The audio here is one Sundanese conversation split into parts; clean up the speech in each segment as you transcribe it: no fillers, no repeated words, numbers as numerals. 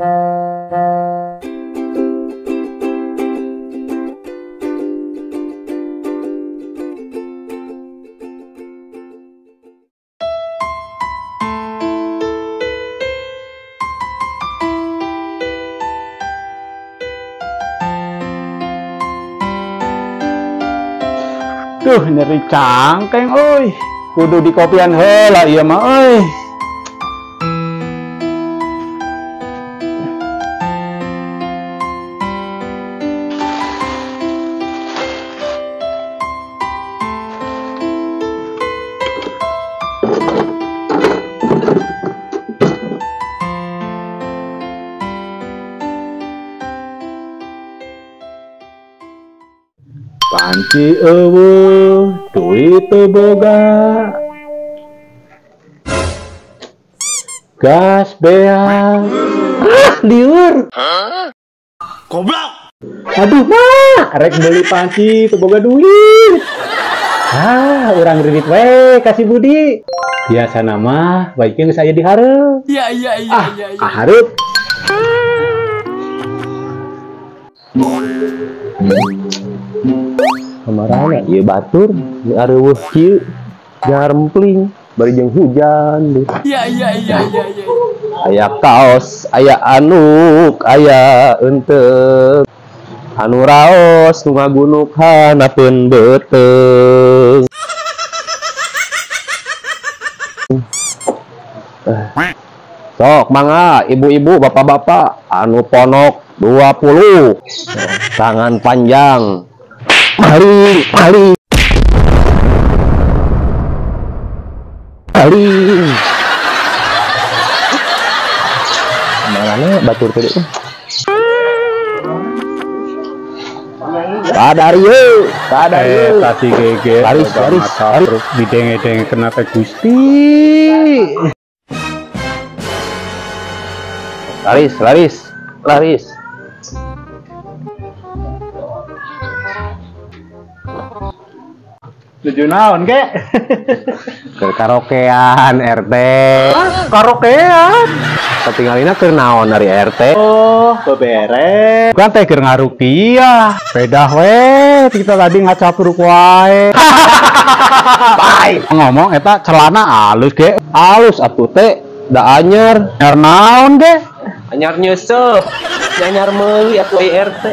Duh, nyeri cangkeng euy. Kudu dikopian heula ieu mah euy. Panci eueuh, duit teu boga. Gas beak. Ah, lieur. Goblok. Aduh, mah, rek beli panci teu boga duit. Ah, urang ridit we ka si Budi. Biasana mah baiknya geus aya di hareup. Iya, iya, iya, ah, iya, iya. Ka hareup. Kamarana ieu batur areuweuh kieu jarempling bari jeung hujan deh. Iya, iya, iya, iya, iya. Aya kaos, aya anuk, aya enteuk. Anu raos nu ngagunuk hanapeun beuteung. Sok mangga ibu-ibu, bapak-bapak anu ponok 20, tangan panjang. Maling, maling. Maling. Marana batur tadi. Padario, padario. Tadi gege. Laris, laris, laris. Didenge-denge kenapa Gusti? Laris, laris, laris. Nuju naon ke? Keur karaokean RT. Karaokean? Katingalina keur naon dari RT? Oh, beberes. Bukan teh keur ngarupiah. Pedah we, kita tadi ngacapruk wae. Bye. Ngomong eta celana alus ge. Alus atuh teh, da anyar. Anyar naon ge? Anyar nyeuseuh. Anyar meuli atuh RT.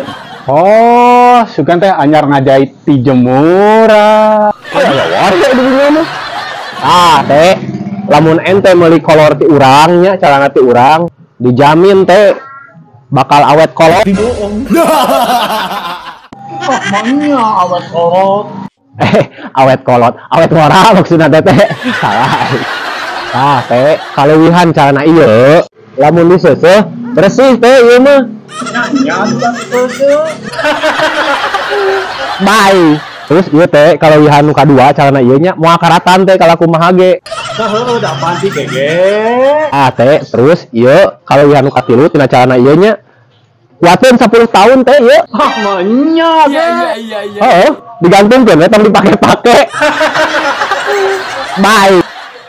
Oh, sugan teh anyar ngajait ti jemuran. Aya wae di dunia mah. Ah, teh, lamun ente meuli kolor ti urang nya, celana ti urang, dijamin teh bakal awet kolot. Dibohong. Oh, maunya awet kolot. Awet kolot, awet ngora maksudna teh teh. Salah. Ah, teh, kaleuwihan celana ieu, lamun diseuseuh bersih teh ieu mah. Bye. Terus ieu teh kaleuwihan nu kadua carana ieu nya moal karatan teh kalaku kumaha ge. Heuh, da panci gege. Ah teh, terus ieu kaleuwihan nu katilu tina carana ieu nya kuateun 10 tahun teh ieu. Ah, manya ge. Iya, iya, iya. Heeh, digantungkeun we tong dipake-pake. Bye.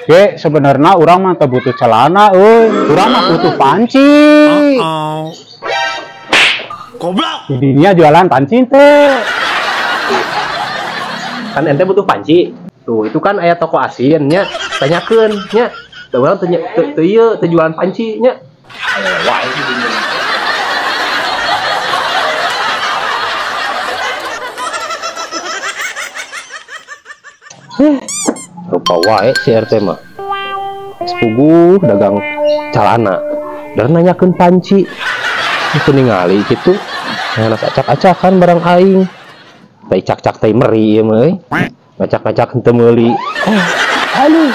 Ge, sebenarnya urang mah teu butuh celana euy. Urang mah butuh panci. Goblok. Jadinya jualan panci teh. Kan ente butuh panci. Tuh, itu kan aya toko asin nya. Tanyakeun nya. Da urang teu teu ieu teu jualan panci nya. Wae di dinya. Rupa wae si RT mah. Sepuguh dagang calana. Dan nanyakeun panci. Itu ningali kitu. Nganas acak-acakan barang aing. Tai cak-cak tai meri ieu mah euy. Ngacak-ngacak henteu meuli. Aduh.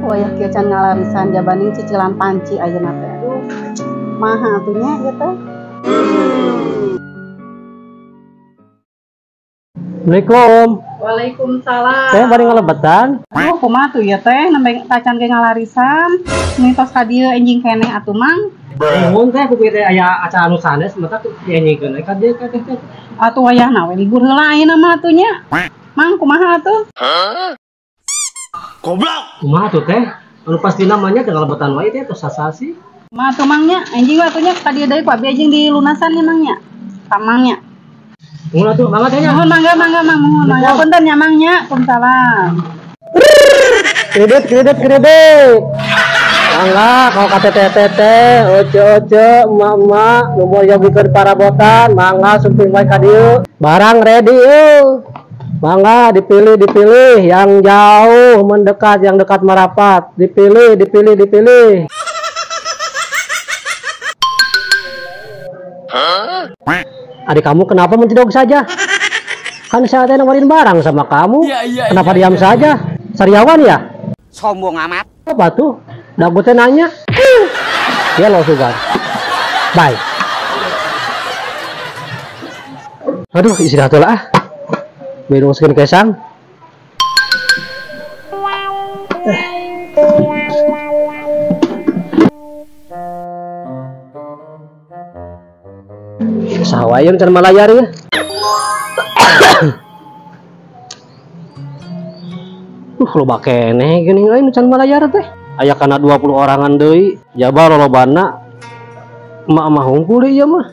Wayah kieu can ngalarisan jabaning cicilan panci ayeuna teh. Aduh, maha atuh nya ieu teh. Assalamualaikum. Waalaikumsalam. Teh bari ngalebetan. Aduh, kumaha tuh ya teh nembe tacan ge ngalarisan. Mitos ka dieu enjing keneh atuh Mang. Nuhun teh kupi teh aya acara anu sanes mata tuh dienjingkeun we ka dieu ka teh. Atuh wayahna we libur heula ayeuna mah atuh nya. Mang kumaha atuh? Goblok. Kumaha tuh teh? Anu pasti namanya teh ngalebetan wae teh tos sasasi. Kumaha tuh Mang nya? Enjing we atuh nya ka dieu deui ku abi enjing dilunasan nya Mang nya. Ka Mang nya. Nuhun atuh mangga teh nya. Nuhun mangga mangga Mang nuhun mangga punten nya Mang nya. Waalaikumsalam. Kredit kredit kredit. Mangga kalau kata teh oce oce emak-emak nu moal bikeun parabotan mangga sumping bae ka dieu. Barang ready euy. Mangga dipilih dipilih yang jauh mendekat yang dekat merapat dipilih dipilih dipilih. Adik kamu kenapa mentidok saja? Kan saya teh nawarin barang sama kamu. Ya, kenapa ya, diam ya, saja? Sariawan ya? Sombong amat. Apa tuh? Dah gue teh nanya. Ya lo sugan. Bye. Aduh, istirahat lah ah. Minum sekian kesang. Sawayun can malayar ya. Loba keneh geuning euy nu can malayar teh. Aya kana 20 orangan deui, jaba lolobana emak-emak hungkul ieu mah.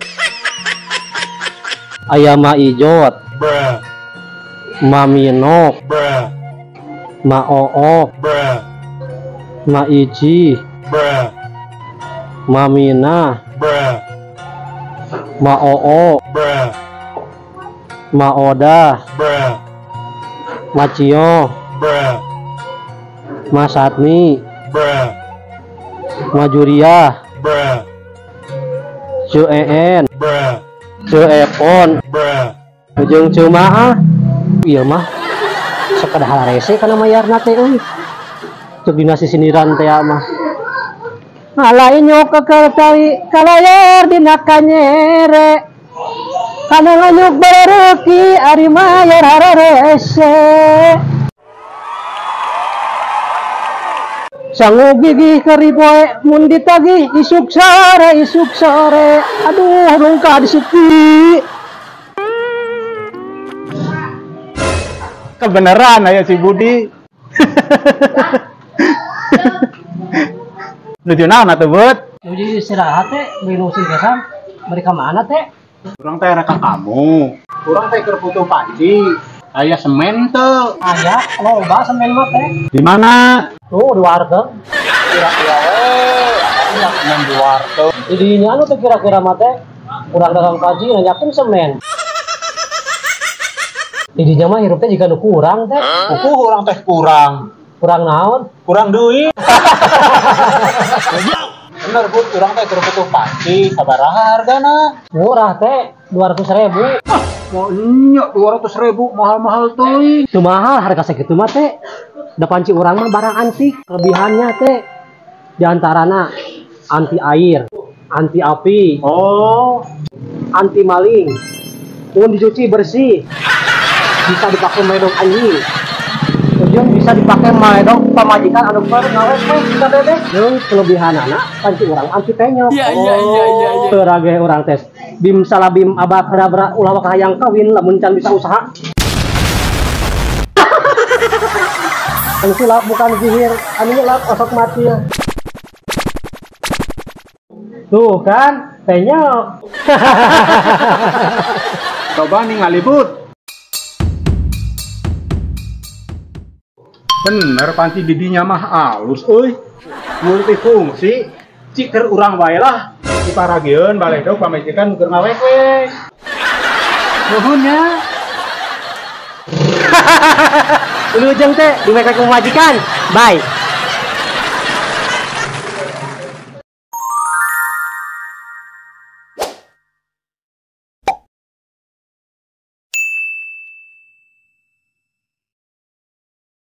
Aya Ma Ijot, Ma Minok, Ma Ook, Ma Ici, Ma Mina, Ma Oo, Ma Oda, Ma Cio, Ma Satni, Ma Juriah, Cu En, Cu Epon, jeung Cu Maah. Ieu mah sok kada harese kana mayarna teh euy. Cek dina sisindiran teh mah. Alain nyok ke tali kalayar dina kanyere. Kana nganyuk bareuki ari mayar hararese. Sangu gigih karipoe mun ditagih isuk sore aduh rungkah disuki. Kebenaran aya si Budi. Nuju naon atuh Bud? Nuju istirahat teh, minum sing kesam. Bari ka mana teh? Urang teh rek ka kamu. Urang teh keur butuh panci. Aya semen teu? Aya, loba semen mah teh. Di mana? Tuh di warteg. Kira-kira we, aya semen di warteg. Di dinya anu teh kira-kira mah teh kurang dagang panci nanyakeun semen. Di dinya mah hirup teh jiga nu kurang teh. Kuku urang teh kurang. Kurang naon? Kurang duit. Bener Bud, urang teh keur butuh panci, sabaraha hargana? Murah teh, 200.000. Ah, maunya 200.000 mahal-mahal teuing. Teu mahal harga sakitu mah teh. Da panci urang mah barang antik, kelebihannya teh di antarana anti air, anti api, oh, anti maling, pun dicuci bersih, bisa dipakai medok anjing. Ujung bisa dipakai medok pamajikan anu keur ngawet we ka bebek. Jeung kelebihanana panci urang anti penyok. Iya iya iya iya. Teu rage urang tes. Bim salabim abakadabra ulah waka hayang kawin lamun can bisa usaha. Anu sulap bukan sihir, anu nyelap osok mati. Tuh kan, penyok. Coba ningali Bud. Bener panci didinya mah alus euy. Multifungsi. Cik keur urang wae lah. Diparagieun baledog pamajikan keur ngawek we. Nuhun nya. Wilujeng teh diwek ku pamajikan. Bye.